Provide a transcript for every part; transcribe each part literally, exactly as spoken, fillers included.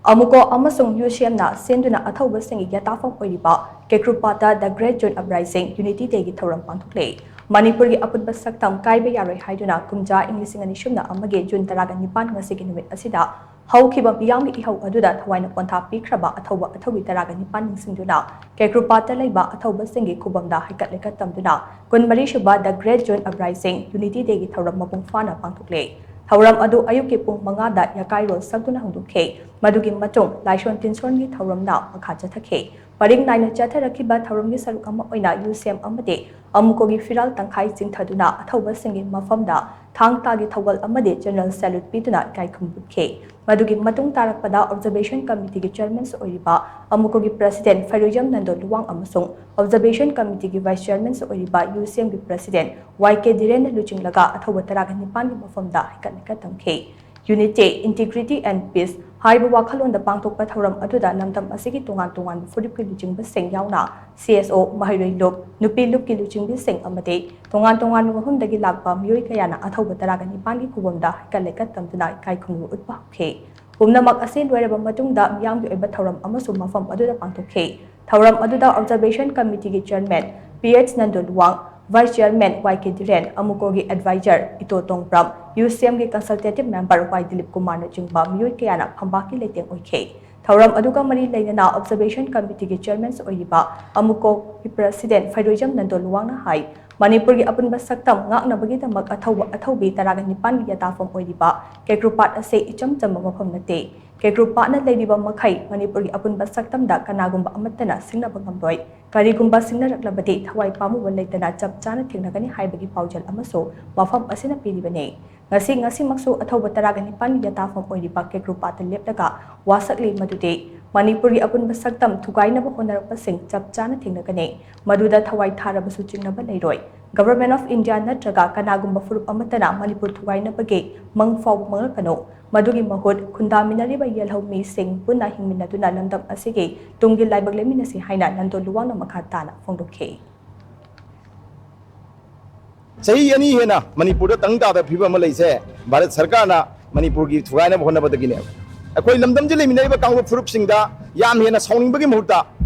ꯑꯃꯨꯀꯣ ꯑꯃꯁꯨꯡ ꯌꯨꯁꯤꯑꯦꯝꯅ ꯁꯦꯝꯗꯨꯅ ꯑꯊꯧꯕꯁꯤꯡꯒꯤ ꯌꯥꯇꯥꯐꯝ ꯑꯣꯏꯔꯤꯕ ꯀꯦꯀ꯭ꯔꯨꯄꯥꯠꯇ The Great June Uprising, Unity Dayꯒꯤ ꯊꯧꯔꯝ ꯄꯥꯡꯊꯣꯛꯂꯦ꯫ ꯃꯅꯤꯄꯨꯔꯒꯤ ꯑꯄꯨꯟꯕ ꯁꯛꯇꯝ ꯀꯥꯏꯕ ꯌꯥꯔꯣꯏ ꯍꯥꯏꯗꯨꯅ ꯀꯨꯝꯖꯥ ꯏꯪ ꯂꯤꯁꯤꯡ ꯑꯅꯤ ꯁꯨꯞꯅ ꯑꯃꯒꯤ ꯖꯨꯟ ꯇꯔꯥꯒ ꯅꯤꯄꯥꯟ ꯉꯁꯤꯒꯤ ꯅꯨꯃꯤꯠ ꯑꯁꯤꯗ ꯍꯧꯈꯤꯕ ꯃꯤꯌꯥꯝꯒꯤ ꯏꯍꯧ ꯑꯗꯨꯗ ꯊꯋꯥꯏꯅ ꯄꯣꯟꯊꯥ ꯄꯤꯈ꯭ꯔꯕ ꯑꯊꯧꯕ ꯑꯊꯧꯕꯤ ꯇꯔꯥꯒ ꯅꯤꯄꯥꯟ ꯅꯤꯡꯁꯤꯡꯗꯨꯅ ꯀꯦꯀ꯭ꯔꯨꯄꯥꯠꯇ ꯂꯩꯕ ꯑꯊꯧꯕꯁꯤꯡꯒꯤ ꯈꯨꯕꯝꯗ ꯍꯩꯀꯠ ꯂꯩꯀꯠ ꯇꯝꯗꯨꯅ ꯀꯨꯟꯃꯔꯤ ꯁꯨꯕ The Great June Uprising, Unity Dayꯒꯤ ꯊꯧꯔꯝ ꯃꯄꯨꯡ ꯐꯥꯅ ꯄꯥꯡꯊꯣꯛꯂꯦ꯫ ꯊꯧꯔꯝ ꯑꯗꯨ ꯑꯌꯨꯛꯀꯤ ꯄꯨꯡ ꯃꯉꯥꯗ ꯌꯥꯀꯥꯏꯔꯣꯜ ꯁꯛꯇꯨꯅ ꯍꯧꯗꯣꯛꯈꯤ꯫ ꯃꯗꯨꯒꯤ ꯃꯇꯨꯡ ꯂꯥꯏꯁꯣꯟ ꯇꯤꯟꯁꯣꯟꯒꯤ ꯊꯧꯔꯝꯅ ꯃꯈꯥ ꯆꯠꯊꯈꯤ꯫ ꯄꯔꯤꯡ ꯅꯥꯏꯅ ꯆꯠꯊꯔꯛꯈꯤꯕ ꯊꯧꯔꯝꯒꯤ ꯁꯔꯨꯛ ꯑꯃ ꯑꯣꯏꯅ ꯌꯨꯁꯤꯑꯦꯝ ꯑꯃꯗꯤ ꯑꯃꯨꯀꯣꯒꯤ ꯐꯤꯔꯥꯜ ꯇꯪꯈꯥꯏ ꯆꯤꯡꯊꯗꯨꯅ ꯑꯊꯧꯕꯁꯤꯡꯒꯤ ꯃꯐꯝꯗ ꯊꯥꯡ ꯇꯥꯒꯤ ꯊꯧꯒꯜ ꯑꯃꯗꯤ ꯖꯦꯅꯔꯦꯜ ꯁꯦꯂꯨꯠ ꯄꯤꯗꯨꯅ ꯏꯀꯥꯏ ꯈꯨꯝꯅꯈꯤ꯫ ꯃꯗꯨꯒꯤ ꯃꯇꯨꯡ ꯇꯥꯔꯛꯄꯗ ꯑꯣꯕꯖꯔꯕꯦꯁꯟ ꯀꯃꯤꯇꯤꯒꯤ ꯆꯦꯌꯔꯃꯦꯟꯁꯨ ꯑꯣꯏꯔꯤꯕ ꯑꯃꯨꯀꯣꯒꯤ ꯄ꯭ꯔꯁꯤꯗꯦꯟ ꯐꯩꯔꯣꯏꯖꯝ ꯅꯟꯗꯣ ꯂꯨꯋꯥꯡ ꯑꯃꯁꯨꯡ ꯑꯣꯕꯖꯔꯕꯦꯁꯟ ꯀꯃꯤꯇꯤꯒꯤ ꯚꯥꯏꯁ ꯆꯦꯌꯔꯃꯦꯟꯁꯨ ꯑꯣꯏꯔꯤꯕ ꯌꯨꯁꯤꯑꯦꯝꯒꯤ ꯄ꯭ꯔꯁꯤꯗꯦꯟ ꯋꯥꯏ ꯀꯦ ꯙꯤꯔꯦꯟꯅ ꯂꯨꯆꯤꯡꯂꯒ ꯑꯊꯧꯕ ꯇꯔꯥꯒ ꯅꯤꯄꯥꯟꯒꯤ ꯃꯐꯝꯗ ꯍꯩꯀꯠ ꯂꯩꯀꯠ ꯇꯝꯈꯤ꯫ Unity, Integrity and Peace ꯍꯥꯏꯕ ꯋꯥꯈꯜꯂꯣꯟꯗ ꯄꯥꯡꯊꯣꯛꯄ ꯊꯧꯔꯝ ꯑꯗꯨꯗ ꯂꯝꯗꯝ ꯑꯁꯤꯒꯤ ꯇꯣꯉꯥꯟ ꯇꯣꯉꯥꯟꯕ ꯐꯨꯔꯨꯞꯀꯤ ꯂꯨꯆꯤꯡꯕꯁꯤꯡ ꯌꯥꯎꯅ ꯁꯤ ꯑꯦꯁ ꯑꯣ, ꯃꯍꯩꯔꯣꯏ ꯂꯨꯞ, ꯅꯨꯄꯤ ꯂꯨꯞꯀꯤ ꯂꯨꯆꯤꯡꯕꯤꯁꯤꯡ ꯑꯃꯗꯤ ꯇꯣꯉꯥꯟ ꯇꯣꯉꯥꯟꯕ ꯃꯐꯝꯗꯒꯤ ꯂꯥꯛꯄ ꯃꯤꯑꯣꯏ ꯀꯌꯥꯅ ꯑꯊꯧꯕ ꯇꯔꯥꯒ ꯅꯤꯄꯥꯟꯒꯤ ꯈꯨꯕꯝꯗ ꯍꯩꯀꯠ ꯂꯩꯀꯠ ꯇꯝꯗꯨꯅ ꯏꯀꯥꯏ ꯈꯨꯝꯅꯕ ꯎꯠꯄ ꯍꯧꯈꯤ꯫ ꯄꯨꯝꯅꯃꯛ ꯑꯁꯤ ꯂꯣꯏꯔꯕ ꯃꯇꯨꯡꯗ ꯃꯤꯌꯥꯝꯒꯤ ꯑꯣꯏꯕ ꯊꯧꯔꯝ ꯑꯃꯁꯨ ꯃꯐꯝ ꯑꯗꯨꯗ ꯄꯥꯡꯊꯣꯛꯈꯤ꯫ ꯊꯧꯔꯝ ꯑꯗꯨꯗ ꯑꯣꯕꯖꯔꯕꯦꯁꯟ ꯀꯃꯤꯇꯤꯒꯤ chairman P H Nando Luwang, vice chairman Y K Dhiren, ꯑꯃꯨꯀꯣꯒꯤ ꯑꯦꯗꯚꯥꯏꯖꯔ ꯏꯇꯣ ꯇꯣꯡꯕ꯭ꯔꯝ, ꯌꯨꯁꯤꯑꯦꯝꯒꯤ ꯀꯟꯁꯜꯇꯦꯇꯤꯚ ꯃꯦꯝꯕꯔ ꯋꯥꯏ ꯗꯤꯂꯤꯞ ꯀꯨꯃꯥꯔꯅꯆꯤꯡꯕ ꯃꯤꯑꯣꯏ ꯀꯌꯥꯅ ꯐꯝꯕꯥꯛꯀꯤ ꯂꯩꯇꯦꯡ ꯑꯣꯏꯈꯤ꯫ ꯊꯧꯔꯝ ꯑꯗꯨꯒ ꯃꯔꯤ ꯂꯩꯅꯅ ꯑꯣꯕꯖꯔꯕꯦꯁꯟ ꯀꯃꯤꯇꯤꯒꯤ ꯆꯦꯌꯔꯃꯦꯟꯁꯨ ꯑꯣꯏꯔꯤꯕ ꯑꯃꯨꯀꯣꯒꯤ ꯄ꯭ꯔꯁꯤꯗꯦꯟ ꯐꯩꯔꯣꯏꯖꯝ ꯅꯟꯗꯣ ꯂꯨꯋꯥꯡꯅ ꯍꯥꯏ, ꯃꯅꯤꯄꯨꯔꯒꯤ ꯑꯄꯨꯟꯕ ꯁꯛꯇꯝ ꯉꯥꯛꯅꯕꯒꯤꯗꯃꯛ ꯑꯊꯧꯕ ꯑꯊꯧꯕꯤ ꯇꯔꯥꯒ ꯅꯤꯄꯥꯟꯒꯤ ꯌꯥꯇꯥꯐꯝ ꯑꯣꯏꯔꯤꯕ ꯀꯦꯀ꯭ꯔꯨꯄꯥꯠ ꯑꯁꯤ ꯏꯆꯝ ꯆꯝꯕ ꯃꯐꯝ ꯅꯠꯇꯦ꯫ ꯀꯦꯀ꯭ꯔꯨꯄꯥꯠꯅ ꯂꯩꯔꯤꯕ ꯃꯈꯩ ꯃꯅꯤꯄꯨꯔꯒꯤ ꯑꯄꯨꯟꯕ ꯁꯛꯇꯝꯗ ꯀꯅꯥꯒꯨꯝꯕ ꯑꯃꯠꯇꯅ ꯁꯤꯡꯅꯕ ꯉꯝꯂꯣꯏ꯫ ꯀꯔꯤꯒꯨꯝꯕ ꯁꯤꯡꯅꯔꯛꯂꯕꯗꯤ ꯊꯋꯥꯏ ꯄꯥꯝꯃꯨꯕ ꯂꯩꯇꯅ ꯆꯞ ꯆꯥꯅ ꯊꯦꯡꯅꯒꯅꯤ ꯍꯥꯏꯕꯒꯤ ꯄꯥꯎꯖꯦꯜ ꯑꯃꯁꯨ ꯃꯐꯝ ꯑꯁꯤꯅ ꯄꯤꯔꯤꯕꯅꯤ꯫ ꯉꯁꯤ, ꯉꯁꯤꯃꯛꯁꯨ ꯑꯊꯧꯕ ꯇꯔꯥꯒ ꯅꯤꯄꯥꯟꯒꯤ ꯌꯥꯇꯥꯐꯝ ꯑꯣꯏꯔꯤꯕ ꯀꯦꯀ꯭ꯔꯨꯄꯥꯠꯇ ꯂꯦꯞꯂꯒ ꯋꯥꯁꯛꯂꯤ ꯃꯗꯨꯗꯤ ꯃꯅꯤꯄꯨꯔꯒꯤ ꯑꯄꯨꯟꯕ ꯁꯛꯇꯝ ꯊꯨꯒꯥꯏꯅꯕ ꯍꯣꯠꯅꯔꯛꯄꯁꯤꯡ ꯆꯞ ꯆꯥꯅ ꯊꯦꯡꯅꯒꯅꯤ꯫ ꯃꯗꯨꯗ ꯊꯋꯥꯏ ꯊꯥꯔꯕꯁꯨ ꯆꯤꯡꯅꯕ ꯂꯩꯔꯣꯏ꯫ Government of India ꯅꯠꯇ꯭ꯔꯒ ꯀꯅꯥꯒꯨꯝꯕ ꯐꯨꯔꯨꯞ ꯑꯃꯠꯇꯅ ꯃꯅꯤꯄꯨꯔ ꯊꯨꯒꯥꯏꯅꯕꯒꯤ ꯃꯪ ꯐꯥꯎꯕ ꯃꯪꯂꯛꯀꯅꯨ꯫ ꯃꯗꯨꯒꯤ ꯃꯍꯨꯠ ꯈꯨꯟꯗꯥꯃꯤꯟꯅꯔꯤꯕ ꯌꯦꯜꯍꯧ ꯃꯤꯁꯤꯡ ꯄꯨꯟꯅ ꯍꯤꯡꯃꯤꯟꯅꯗꯨꯅ ꯂꯝꯗꯝ ꯑꯁꯤꯒꯤ ꯇꯨꯡꯒꯤ ꯂꯥꯏꯕꯛ ꯂꯦꯞꯃꯤꯟꯅꯁꯤ ꯍꯥꯏꯅ ꯅꯟꯗꯣ ꯂꯨꯋꯥꯡꯅ ꯃꯈꯥ ꯇꯥꯅ ꯐꯣꯡꯗꯣꯛꯈꯤ꯫ ꯆꯍꯤ ꯑꯅꯤ ꯍꯦꯟꯅ ꯃꯅꯤꯄꯨꯔꯗ ꯇꯪ ꯇꯥꯗꯕ ꯐꯤꯕꯝ ꯑꯃ ꯂꯩꯁꯦ ꯚꯥꯔꯠ ꯁꯔꯀꯥꯔꯅ ꯃꯅꯤꯄꯨꯔꯒꯤ ꯊꯨꯒꯥꯏꯅꯕ ꯍꯣꯠꯅꯕꯗꯒꯤꯅꯦꯕ꯫ ꯑꯩꯈꯣꯏ ꯂꯝꯗꯝꯁꯤꯗ ꯂꯩꯃꯤꯟꯅꯔꯤꯕ ꯀꯥꯡꯂꯨꯞ ꯐꯨꯔꯨꯞꯁꯤꯡꯗ ꯌꯥꯝ ꯍꯦꯟꯅ ꯁꯥꯎꯅꯤꯡꯕꯒꯤ ꯃꯍꯨꯠꯇ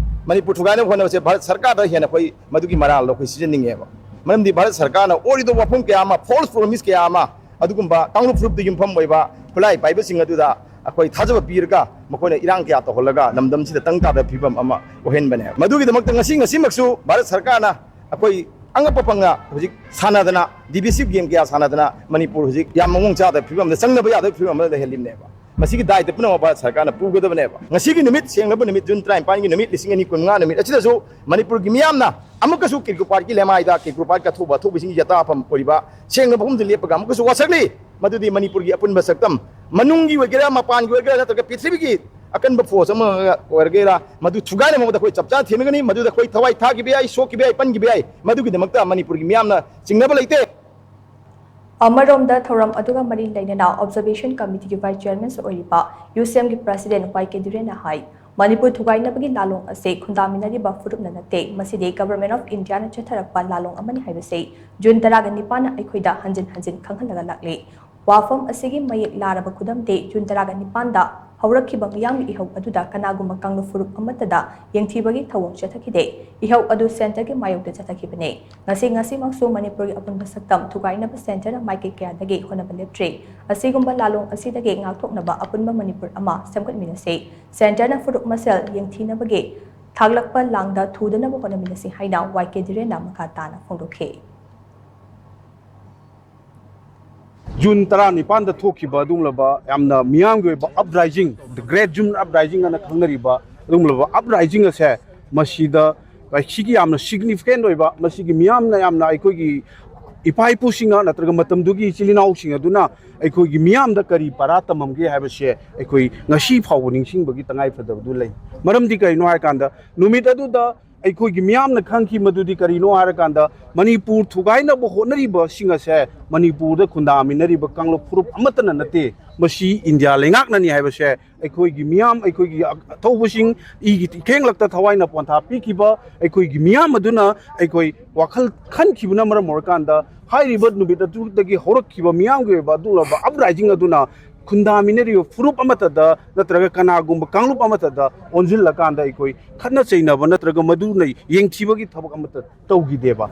ꯃꯅꯤꯄꯨꯔ ꯊꯨꯒꯥꯏꯅꯕ ꯍꯣꯠꯅꯕꯁꯦ ꯚꯥꯔꯠ ꯁꯔꯀꯥꯔꯗ ꯍꯦꯟꯅ ꯑꯩꯈꯣꯏ ꯃꯗꯨꯒꯤ ꯃꯔꯥꯜꯗꯣ ꯑꯩꯈꯣꯏ ꯁꯤꯖꯟꯅꯤꯡꯉꯦꯕ꯫ ꯃꯔꯝꯗꯤ ꯚꯥꯔꯠ ꯁꯔꯀꯥꯔꯅ ꯑꯣꯏꯔꯤꯕ ꯋꯥꯐꯝ ꯀꯌꯥ ꯑꯃ, ꯐꯣꯜꯁ ꯄ꯭ꯔꯣꯃꯤꯁ ꯀꯌꯥ ꯑꯃ, ꯑꯗꯨꯒꯨꯝꯕ ꯀꯥꯡꯂꯨꯞ ꯐꯨꯔꯨꯞꯇ ꯌꯨꯝꯐꯝ ꯑꯣꯏꯕ ꯈꯨꯠꯂꯥꯏ ꯄꯥꯏꯕꯁꯤꯡ ꯑꯗꯨꯗ ꯑꯩꯈꯣꯏ ꯊꯥꯖꯕ ꯄꯤꯔꯒ ꯃꯈꯣꯏꯅ ꯏꯔꯥꯡ ꯀꯌꯥ ꯇꯧꯍꯜꯂꯒ ꯂꯝꯗꯝꯁꯤꯗ ꯇꯪ ꯇꯥꯗꯕ ꯐꯤꯕꯝ ꯑꯃ ꯑꯣꯏꯍꯟꯕꯅꯦ꯫ ꯃꯗꯨꯒꯤꯗꯃꯛꯇ ꯉꯁꯤ ꯉꯁꯤꯃꯛꯁꯨ ꯚꯥꯔꯠ ꯁꯔꯀꯥꯔꯅ ꯑꯩꯈꯣꯏ ꯑꯉꯛꯄ ꯄꯪꯉ ꯍꯧꯖꯤꯛ ꯁꯥꯟꯅꯗꯅ, ꯗꯤꯚꯤꯁꯤꯞ ꯒꯦꯝ ꯀꯌꯥ ꯁꯥꯟꯅꯗꯅ ꯃꯅꯤꯄꯨꯔ ꯍꯧꯖꯤꯛ ꯌꯥꯝ ꯃꯑꯣꯡ ꯆꯥꯗꯕ ꯐꯤꯕꯝ ꯑꯃꯗ, ꯆꯪꯅꯕ ꯌꯥꯗꯕ ꯐꯤꯕꯝ ꯑꯃꯗ ꯂꯩꯍꯜꯂꯤꯕꯅꯦꯕ꯫ ꯃꯁꯤꯒꯤ ꯗꯥꯏꯇ ꯄꯨꯝꯅꯃꯛ ꯚꯥꯔꯠ ꯁꯔꯀꯥꯔꯅ ꯄꯨꯒꯗꯕꯅꯦꯕ꯫ ꯉꯁꯤꯒꯤ ꯅꯨꯃꯤꯠ, ꯁꯦꯡꯂꯕ ꯅꯨꯃꯤꯠ, ꯖꯨꯟ ꯇꯔꯥꯅꯤꯄꯥꯟꯒꯤ ꯅꯨꯃꯤꯠ, ꯂꯤꯁꯤꯡ ꯑꯅꯤ ꯀꯨꯟꯃꯉꯥ ꯅꯨꯃꯤꯠ ꯑꯁꯤꯗꯁꯨ ꯃꯅꯤꯄꯨꯔꯒꯤ ꯃꯤꯌꯥꯝꯅ ꯑꯃꯨꯛꯀꯁꯨ ꯀꯦꯀ꯭ꯔꯨꯄꯥꯠꯀꯤ ꯂꯦꯃꯥꯏꯗ, ꯀꯦꯀ꯭ꯔꯨꯄꯥꯠꯀꯤ ꯑꯊꯧꯕ ꯑꯊꯧꯕꯁꯤꯡꯒꯤ ꯌꯥꯇꯥꯐꯝ ꯑꯣꯏꯔꯤꯕ ꯁꯦꯡꯂꯕ ꯃꯐꯝꯗ ꯂꯦꯞꯄꯒ ꯑꯃꯨꯛꯀꯁꯨ ꯋꯥꯁꯛꯂꯤ꯫ ꯃꯗꯨꯗꯤ ꯃꯅꯤꯄꯨꯔꯒꯤ ꯑꯄꯨꯟꯕ ꯁꯛꯇꯝ, ꯃꯅꯨꯡꯒꯤ ꯑꯣꯏꯒꯦꯔꯥ, ꯃꯄꯥꯟꯒꯤ ꯑꯣꯏꯒꯦꯔꯥ, ꯅꯠꯇ꯭ꯔꯒ ꯄ꯭ꯔꯤꯊꯤꯕꯤꯒꯤ ꯑꯀꯟꯕ ꯐꯣꯔꯁ ꯑꯃ ꯑꯣꯏꯔꯒꯦꯔꯥ, ꯃꯗꯨ ꯊꯨꯒꯥꯏꯅꯕ ꯃꯑꯣꯡꯗ ꯑꯩꯈꯣꯏ ꯆꯞ ꯆꯥꯅ ꯊꯦꯡꯅꯒꯅꯤ꯫ ꯃꯗꯨꯗ ꯑꯩꯈꯣꯏ ꯊꯋꯥꯏ ꯊꯥꯈꯤꯕ ꯌꯥꯏ, ꯁꯣꯛꯈꯤꯕ ꯌꯥꯏ, ꯄꯟꯈꯤꯕ ꯌꯥꯏ꯫ ꯃꯗꯨꯒꯤꯗꯃꯛꯇ ꯃꯅꯤꯄꯨꯔꯒꯤ ꯃꯤꯌꯥꯝꯅ ꯆꯤꯡꯅꯕ ꯂꯩꯇꯦ꯫ ꯑꯃꯔꯣꯝꯗ, ꯊꯧꯔꯝ ꯑꯗꯨꯒ ꯃꯔꯤ ꯂꯩꯅꯅ ꯑꯣꯕꯖꯔꯕꯦꯁꯟ ꯀꯃꯤꯇꯤꯒꯤ ꯚꯥꯏꯁ ꯆꯤꯌꯔꯃꯦꯟꯁꯨ ꯑꯣꯏꯔꯤꯕ ꯌꯨꯁꯦꯝꯒꯤ ꯄ꯭ꯔꯁꯤꯗꯦꯟ ꯋꯥꯏ ꯀꯦ ꯙꯤꯔꯦꯟꯅ ꯍꯥꯏ, ꯃꯅꯤꯄꯨꯔ ꯊꯨꯒꯥꯏꯅꯕꯒꯤ ꯂꯥꯂꯣꯡ ꯑꯁꯤ ꯈꯨꯟꯗꯥꯃꯤꯟꯅꯔꯤꯕ ꯐꯨꯔꯨꯞꯅ ꯅꯠꯇꯦ, ꯃꯁꯤꯗꯤ ꯒꯚꯔꯟꯃꯦꯟꯠ ꯑꯣꯐ ꯏꯟꯗꯤꯌꯥꯅ ꯆꯠꯊꯔꯛꯄ ꯂꯥꯂꯣꯡ ꯑꯃꯅꯤ ꯍꯥꯏꯕꯁꯤ ꯖꯨꯟ ꯇꯔꯥꯒ ꯅꯤꯄꯥꯟꯅ ꯑꯩꯈꯣꯏꯗ ꯍꯟꯖꯤꯟ ꯍꯟꯖꯤꯟ ꯈꯪꯍꯜꯂꯒ ꯂꯥꯛꯂꯤ꯫ ꯋꯥꯐꯝ ꯑꯁꯤꯒꯤ ꯃꯌꯦꯛ ꯂꯥꯔꯕ ꯈꯨꯗꯝꯗꯤ ꯖꯨꯟ ꯇꯔꯥꯒ ꯅꯤꯄꯥꯟꯗ ꯍꯧꯔꯛꯈꯤꯕ ꯃꯤꯌꯥꯝꯒꯤ ꯏꯍꯧ ꯑꯗꯨꯗ ꯀꯅꯥꯒꯨꯝꯕ ꯀꯥꯡꯂꯨꯞ ꯐꯨꯔꯨꯞ ꯑꯃꯠꯇꯗ ꯌꯦꯡꯊꯤꯕꯒꯤ ꯊꯧꯑꯣꯡ ꯆꯠꯊꯈꯤꯗꯦ꯫ ꯏꯍꯧ ꯑꯗꯨ ꯁꯦꯟꯇꯔꯒꯤ ꯃꯥꯌꯣꯛꯇ ꯆꯠꯊꯈꯤꯕꯅꯤ꯫ ꯉꯁꯤ ꯉꯁꯤꯃꯛꯁꯨ ꯃꯅꯤꯄꯨꯔꯒꯤ ꯑꯄꯨꯟꯕ ꯁꯛꯇꯝ ꯊꯨꯒꯥꯏꯅꯕ ꯁꯦꯟꯇꯔꯅ ꯃꯥꯏꯀꯩ ꯀꯌꯥꯗꯒꯤ ꯍꯣꯠꯅꯕ ꯂꯦꯞꯇ꯭ꯔꯤ꯫ ꯑꯁꯤꯒꯨꯝꯕ ꯂꯥꯂꯣꯡ ꯑꯁꯤꯗꯒꯤ ꯉꯥꯛꯊꯣꯛꯅꯕ ꯑꯄꯨꯟꯕ ꯃꯅꯤꯄꯨꯔ ꯑꯃ ꯁꯦꯝꯒꯠꯃꯤꯟꯅꯁꯤ꯫ ꯁꯦꯟꯇꯔꯅ ꯐꯨꯔꯨꯞ ꯃꯁꯦꯜ ꯌꯦꯡꯊꯤꯅꯕꯒꯤ ꯊꯥꯛꯂꯛꯄ ꯂꯥꯡꯗ ꯊꯨꯗꯅꯕ ꯍꯣꯠꯅꯃꯤꯟꯅꯁꯤ ꯍꯥꯏꯅ ꯋꯥꯏ ꯀꯦ ꯙꯤꯔꯦꯟꯅ ꯃꯈꯥ ꯇꯥꯅ ꯐꯣꯡꯗꯣꯛꯈꯤ꯫ ꯖꯨꯟ ꯇꯔꯥꯅꯤꯄꯥꯟꯗ ꯊꯣꯛꯈꯤꯕ ꯑꯗꯨꯒꯨꯝꯂꯕ ꯌꯥꯝꯅ ꯃꯤꯌꯥꯝꯒꯤ ꯑꯣꯏꯕ ꯑꯞꯔꯥꯏꯖꯤꯡ, ꯗ ꯒ꯭ꯔꯦꯠ ꯖꯨꯟ ꯑꯞꯔꯥꯏꯖꯤꯡ ꯑꯅ ꯈꯪꯅꯔꯤꯕ ꯑꯗꯨꯒꯨꯝꯂꯕ ꯑꯞꯔꯥꯏꯖꯤꯡ ꯑꯁꯦ, ꯃꯁꯤꯗ ꯁꯤꯒꯤ ꯌꯥꯝꯅ ꯁꯤꯒꯅꯤꯐꯤꯀꯦꯟ ꯑꯣꯏꯕ, ꯃꯁꯤꯒꯤ ꯃꯤꯌꯥꯝꯅ ꯌꯥꯝꯅ ꯑꯩꯈꯣꯏꯒꯤ ꯏꯄꯥ ꯏꯄꯨꯁꯤꯡꯅ ꯅꯠꯇ꯭ꯔꯒ ꯃꯇꯝꯗꯨꯒꯤ ꯏꯆꯤꯜ ꯏꯅꯥꯎꯁꯤꯡ ꯑꯗꯨꯅ ꯑꯩꯈꯣꯏꯒꯤ ꯃꯤꯌꯥꯝꯗ ꯀꯔꯤ ꯄꯔꯥ ꯇꯝꯃꯝꯒꯦ ꯍꯥꯏꯕꯁꯦ ꯑꯩꯈꯣꯏ ꯉꯁꯤ ꯐꯥꯎꯕ ꯅꯤꯡꯁꯤꯡꯕꯒꯤ ꯇꯉꯥꯏ ꯐꯗꯕꯗꯨ ꯂꯩ꯫ ꯃꯔꯝꯗꯤ ꯀꯔꯤꯅꯣ ꯍꯥꯏꯔꯀꯥꯟꯗ, ꯅꯨꯃꯤꯠ ꯑꯗꯨꯗ ꯑꯩꯈꯣꯏꯒꯤ ꯃꯤꯌꯥꯝꯅ ꯈꯪꯈꯤ ꯃꯗꯨꯗꯤ ꯀꯔꯤꯅꯣ ꯍꯥꯏꯔꯀꯥꯟꯗ, ꯃꯅꯤꯄꯨꯔ ꯊꯨꯒꯥꯏꯅꯕ ꯍꯣꯠꯅꯔꯤꯕꯁꯤꯡ ꯑꯁꯦ ꯃꯅꯤꯄꯨꯔꯗ ꯈꯨꯟꯗꯥꯃꯤꯟꯅꯔꯤꯕ ꯀꯥꯡꯂꯨꯞ ꯐꯨꯔꯨꯞ ꯑꯃꯠꯇꯅ ꯅꯠꯇꯦ, ꯃꯁꯤ ꯏꯟꯗꯤꯌꯥ ꯂꯩꯉꯥꯛꯅꯅꯤ ꯍꯥꯏꯕꯁꯦ ꯑꯩꯈꯣꯏꯒꯤ ꯃꯤꯌꯥꯝ, ꯑꯩꯈꯣꯏꯒꯤ ꯑꯊꯧꯕꯁꯤꯡ, ꯏꯒꯤ ꯏꯈꯦꯡꯂꯛꯇ ꯊꯋꯥꯏꯅ ꯄꯣꯟꯊꯥ ꯄꯤꯈꯤꯕ ꯑꯩꯈꯣꯏꯒꯤ ꯃꯤꯌꯥꯝ ꯑꯗꯨꯅ ꯑꯩꯈꯣꯏ ꯋꯥꯈꯜ ꯈꯟꯈꯤꯕꯅ ꯃꯔꯝ ꯑꯣꯏꯔꯀꯥꯟꯗ, ꯍꯥꯏꯔꯤꯕ ꯅꯨꯃꯤꯠ ꯑꯗꯨꯗꯒꯤ ꯍꯧꯔꯛꯈꯤꯕ ꯃꯤꯌꯥꯝꯒꯤ ꯑꯣꯏꯕ ꯑꯗꯨꯒꯨꯝꯂꯕ ꯑꯞꯔꯥꯏꯖꯤꯡ ꯑꯗꯨꯅ ꯈꯨꯟꯗꯥꯃꯤꯟꯅꯔꯤꯕ ꯐꯨꯔꯨꯞ ꯑꯃꯠꯇꯗ ꯅꯠꯇ꯭ꯔꯒ ꯀꯅꯥꯒꯨꯝꯕ ꯀꯥꯡꯂꯨꯞ ꯑꯃꯠꯇꯗ ꯑꯣꯟꯁꯤꯜꯂꯀꯥꯟꯗ ꯑꯩꯈꯣꯏ ꯈꯠꯅ ꯆꯩꯅꯕ ꯅꯠꯇ꯭ꯔꯒ ꯃꯗꯨꯅ ꯌꯦꯡꯊꯤꯕꯒꯤ ꯊꯕꯛ ꯑꯃꯠꯇ ꯇꯧꯈꯤꯗꯦꯕ꯫